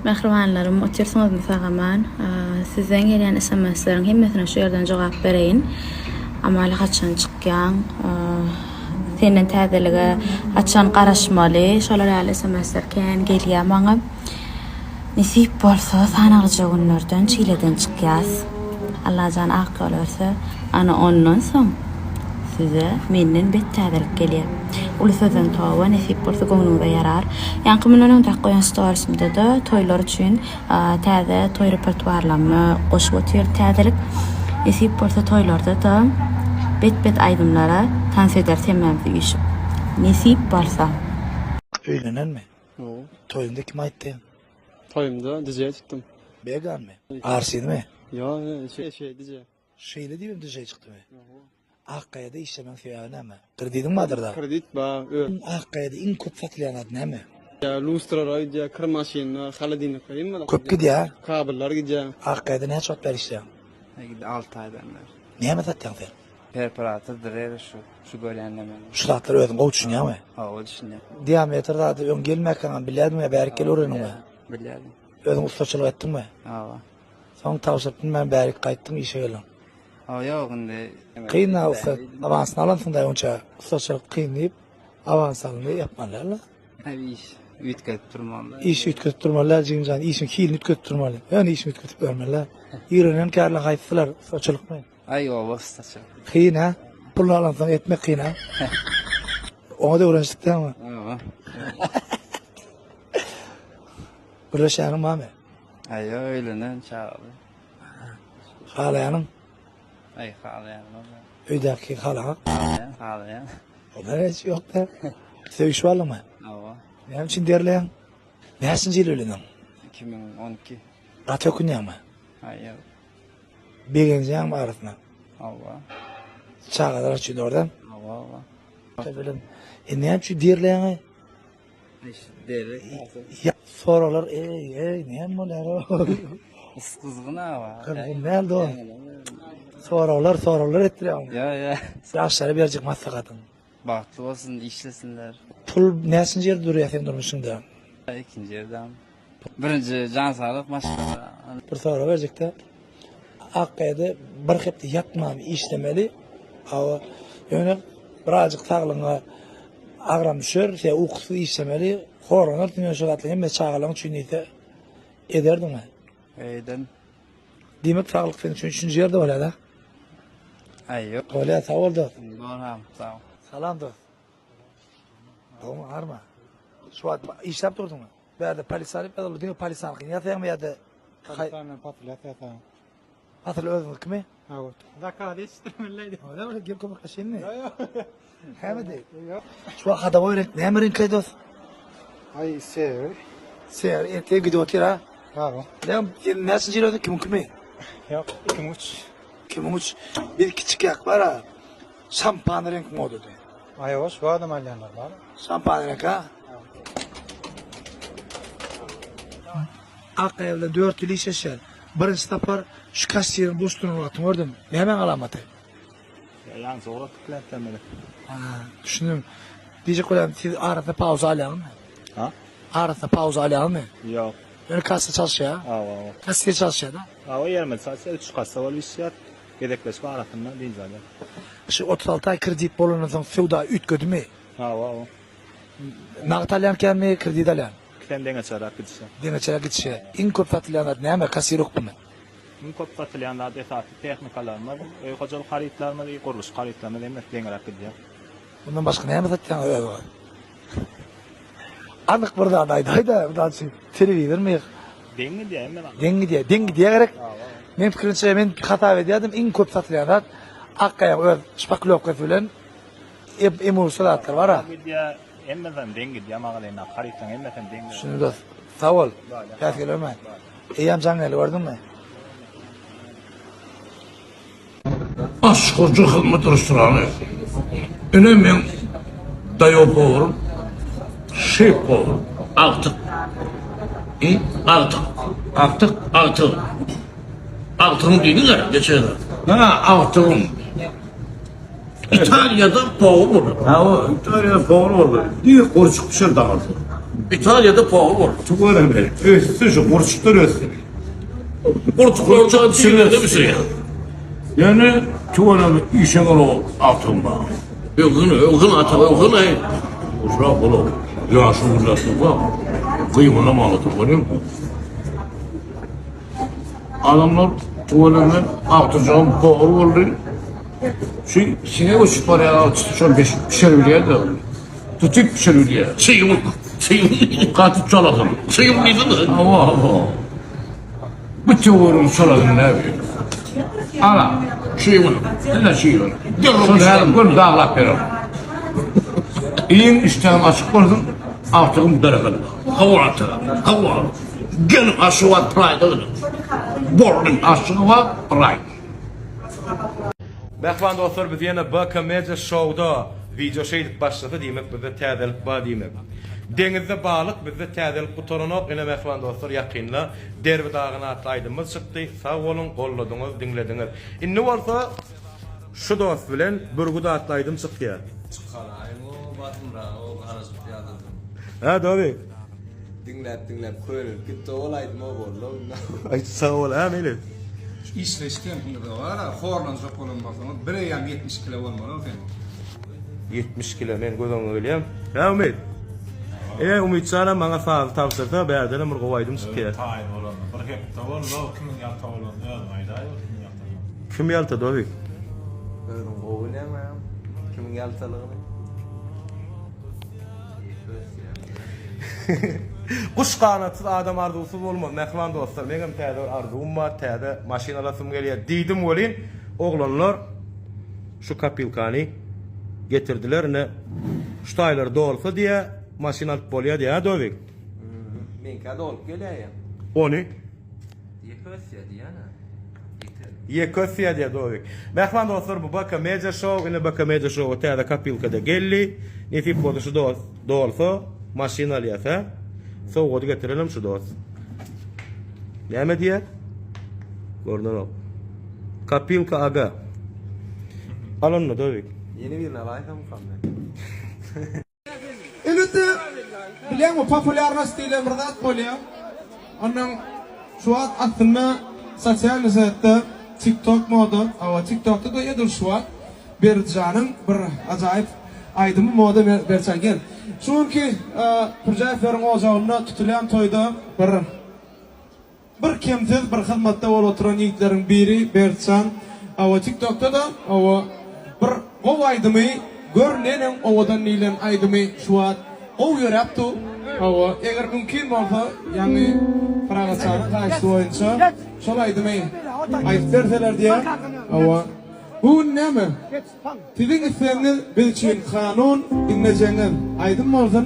Mähribanlarym otyrsyňyzmy sag-aman? Sizden gelýän sms-leriň hemmesine şu ýerden jogap bereýin. Amaly haçan çykýaň? Senden täzelige haçan garaşmaly? Şolar ýaly sms-ler kän gelýär maňa. Nesip bolsa sanaglyja günlerden çileden çykýas. Allajan ak ýol berse, ana ondan soň size menden bet täzelik gelýär. Uly sözden toba, nesip bolsa göwnüňize ýarar. Ýaňky mundan öňdäki goýan storisimde-de toýlar üçin täze toý repertuarlarymy goşup otyr täzelik. Nesip bolsa toýlarda-da bet-bet aýdymlara tans ederis hemmämiz üýşüp. Nesip bolsa. Öýlenenmi? Toýuňda kim aýtdy? Toýumda DJ tutdum. Beganmy? Arsinmi? Ýok, şeý şeý DJ. Şeýle diýibem DJ çykdymy? Akgaýada işlemegiň sebäbi näme? Kredidiň bardyr-da? Kredit bar, öz. Akgaýada iň köp satylýan zat näme? Ýa lustralar gidýär, kir maşynlar, holodilnikler hemme zat. Köp gidýär? Kabeller gidýär. Akgaýada näçe wagt bäri işleýäň? 6 aýdan bäri. Näme satýaň sen? Perforator, drel şu, şu görýän nemäň. Şu zatlara özüň gowy düşünýäňmi? Hawa, düşünýän. Diametr zady öň gelmäkäňem bilýärdiňmi ýa bärik gelip öwrendiňmi? Bilýärdim. Özüň ussaçylyk etdiňmi? Hawa. Soň tabşyryp bilmän bärik gaýtdyň, işe geldiň. Hawa, ýok indi. Kyn-a ussa, awansyny alansyň-da onça ussaçylyk kyn diýip, awans alyndy, ýapmaly däl-le. Iş üýtgedip durmaly. Iş üýtgedip durmaly däl, jigim jan, işiň hilini üýtgedip durmaly. Ýöne işiňi üýtgedip ýörmeli däl. Ýygrenen kärler haýsylar, ussaçylykmy? Aý oba ussaçylyk. Kyn hä? Puluny alansoň etmek kyn hä? Oňa da öwrenişdik dälmi? Hawa. Birleşýäniň barmy? Aý ýok öýlenen çagaly. Halaýanyň? Aý halaýanym. Öýdäki halaňak? Halaýan, halaýan. Onda hiç ýok da. Söýüşip aldyňmy? Hawa. Näme üçin derleýäň? Näçinji ýyl öýlendiň? 2012. Gaty ökünýäňmi? Aý ýok. Begenjeňmi arasyna? Hawa. Çagalar üçin dogrudan? Hawa, hawa. Bilim. E näme üçin derleýäň? Deri. Ýa soraglar eý eý näme bolýar? Is gyzgyn awa. Gyzgyn däl dost. Soraglar soraglar etdirýär. Ýa ýa. Ýaşlara berjek maslahatyň. Bagtly bolsun, işlesinler. Pul näçinji ýerde durýar seň durmuşyňda? Ikinji ýerde. Birinji jan saglyk maşgala. Bir sorag berjekde. Akgaýada bir hepde ýatman işlemeli. Awa ýöne birazjyk saglygyňa agram düşer, sen ukusyz işlemeli, horlanarsyň ýöne şo zatlaryň hemmesi çagalaryň üçin diýse ederdiňmi? Ederdim. Diýmek saglyk seň üçin üçünji ýerde bolýar-da? Aý ýok. Bolýar, sag bol dost. Bor, sag. Salam dost. Gowmy, arma? Şu wagt işläp durduňmy? Bu ýerde polisany ýa diňe polisanyňkyny ýasaýaňmy ýa-da Polisan bilen patyl ýasaýaň. Patyl özüňiňkimi? Hawa. Zakaz ýetişdirmeli. Öyle mi? Gel kömekleşeýinmi? Ýok, ýok. Näme diý? Şu wagt hadaboý reňk näme reňkli dost? Aý, ser. Ser, ertege gidip otyr ha. Hawa. Näme, sen näçinji ýyl öldüň, kimiňkimi? Ýok, 2003. 2003. Biz kiçikäk bar-a, şampan reňk modady. Aý, şu adam alýanlar bar. Şampan reňk ha? Akgaýa bilen 4 ýyl işleşýän. Birinji sapar şu kassiriň boş duran wagtyny gördüm. Nämäň alamaty? Ýaňy ugratdyk klientlerimizi. Ha, düşündim. Diýjek bolýan, siz arasynda pauza alýaňyzmy? Ha? Arasynda pauza alýaňyzmy? Ýok. Ýöne kassa çalyşýar? Hawa, hawa. Kassir çalyşýar-da? Hawa, ýerimiz çalyşýar, üç kassa bolup işleýär. Gezekleşip arasynda dynç alýar. Şu 36 aý kredit bolandan soň söwda üýtgedimi? Hawa, hawa. Nagt alýan känmi, kredit alýan? Ikisem deňeçerräk gidişýär. Deňeçerräk gidişýär. Iň köp satylýan zat näme, kassir hökmünde? Iň köp satylýan zat esasy tehnikalarymyz, öý hojalyk harytlarymyz, gurluşyk harytlarymyz hemmesi deňräk gidýär. Mundan başga näme satýaňyz özüňiz? Anyk bir zat aýdaý-da, mysal üçin, telewizormy? Deň gidýär hemme zat. Deň gidýär, deň gidýär gerek. Meň pikirimçe, men hasap edýärdim, iň köp satylýan zat Akgaýaň öz şpaklýowkasy bilen emulsiýa zatlar bar-a. Gidýär, hemmesi deň gidýär magazindaky harytlaryň hemmesi deň. Düşündim dost. Sag bol. Päsgel berme. Eýýäm jaň geldi gördüňmi? Aş hoja hyzmat restorany. Ine meň daýaw powurym, şeýh powur, agtyk. I, agtyk. Agtyk, agtyk. Agtygym diýdiňä geçen gezek. Hä, agtygym. Italiýada powur boldy. Hawa, Italiýada powur boldy. Diňe gurçuk pişirdi agtyk. Italiýada powar boldy. Tüweleme, ösdi şu gurçuklar ösdi. Gurçuklar çaga çiğnerde bişirýär. Ýöne tüweleme işe gol agtygym bar. Öwgün, öwgün ata, öwgün aý. Uşak ola, ýaşy gurlasyn bak. Gyýmana malaty görýän. Adamlar tüweleme agtyjagym powar boldy. Şu siňek uçup barýan agtyjak şol bişiribilýär-de. Tutup pişirilýär. Çyg, çyg. Gaty çalasyn. Çyg diýsene. Hawa, hawa. Bu töweregiň çalasyny näme? Ana, Çyg. ine çyg. Şol häzir gör daglap berer. Iýiň işdäň açyk bolsun, agtygym berekella. Hawa ata, hawa. Geliň Aşgabat Pride-a geliň. Borly. Aşgabat Pride. Mähriban dostlar biz ýene BK Media Showda wideo şeýdip başlasa diýmek bizde täzelik bar diýmek. Deňizde balyk bizde täzelik gutaranok ine mähriban dostlar ýakynda Derbi dagyn atly aýdymymyz çykdy sag boluň golladyňyz diňlediňiz. Indi bolsa şu dost bilen Bürgüt atly aýdym çykýar. Çykaraýyň o basymragy o garaşyp ýadadym. Hä Dobi. Diňläp diňläp könelip gitdi ol aýdym o boldy onda. Aý sag bol hä Meýlis. Şu işleýiş tempiňizde bar-a, horlanjak bolan bolsaňyz, bir eýýäm 70 kile bolmaly-ow seniň. 70 kile men göz öňüme gelýär. Hä Umyt? Eý Umytjanam maňa sazy tabşyrsa bärdenem bir gowy aýdym çykýar. Taýyn bolanyna bir hepde boldy-ow, kimiň ýalta bolanyny özüň aýdaý-ow kimiň ýalta bolanyny. Kim ýalta Dowik? Özüň gowy bilýäň agam kimiň ýaltalygyny. Guş ganatsyz adam arzuwsyz bolmaz mähriban dostlar meňem täze bir arzuwym bar täze maşyn alasym gelýär diýdim welin oglanlar şu kopilkany getirdiler ine şu taýlar dolsa diýä maşyn alyp bolýa diýä ha Dowik. Meňkä dolup gelýär. Ony. Ýeke ösýär diýýän-ä. Ýeke. Ýeke ösýär diýýär Dowik. Mähriban dostlar bu BK Media Show ine BK Media Show-a täze kopilka-da geldi. Nesip bolsa şu dost dolsa maşyn alýas hä. Sowgady getirenem şu dost. Näme diýýär? Görnenok. Kopilka aga. Al onda Dowik. Ýene birini alaýsamkam men. Elbetde, bilýäňmi, populýarnost diýlen bir zat bolýar. Ondan şu wagt aslynda sosialnyý setde TikTok moda, hawa TikTokda-da edil şu wagt Berdiljanyň bir ajaýyp aýdymy moda Berdijan gel. Şu günki Pürjäýewleriň ojagynda tutulýan toýda bir Bir kemsiz bir hyzmatda bolup oturan ýigitleriň biri Bertjan. Hawa tiktokda-da hawa bir gowy aýdymy gör neneň owadan diýlen aýdymy şu wagt gowy ýöräp dur. Hawa eger mümkin bolsa ýaňy Pyragyçanyň haýyşty boýunça şol aýdymy aýdyp berseler diýýär. Hawa bu gün näme siziň islegiňiz biz üçin kanun diňlejegiňiz aýdym bolsun.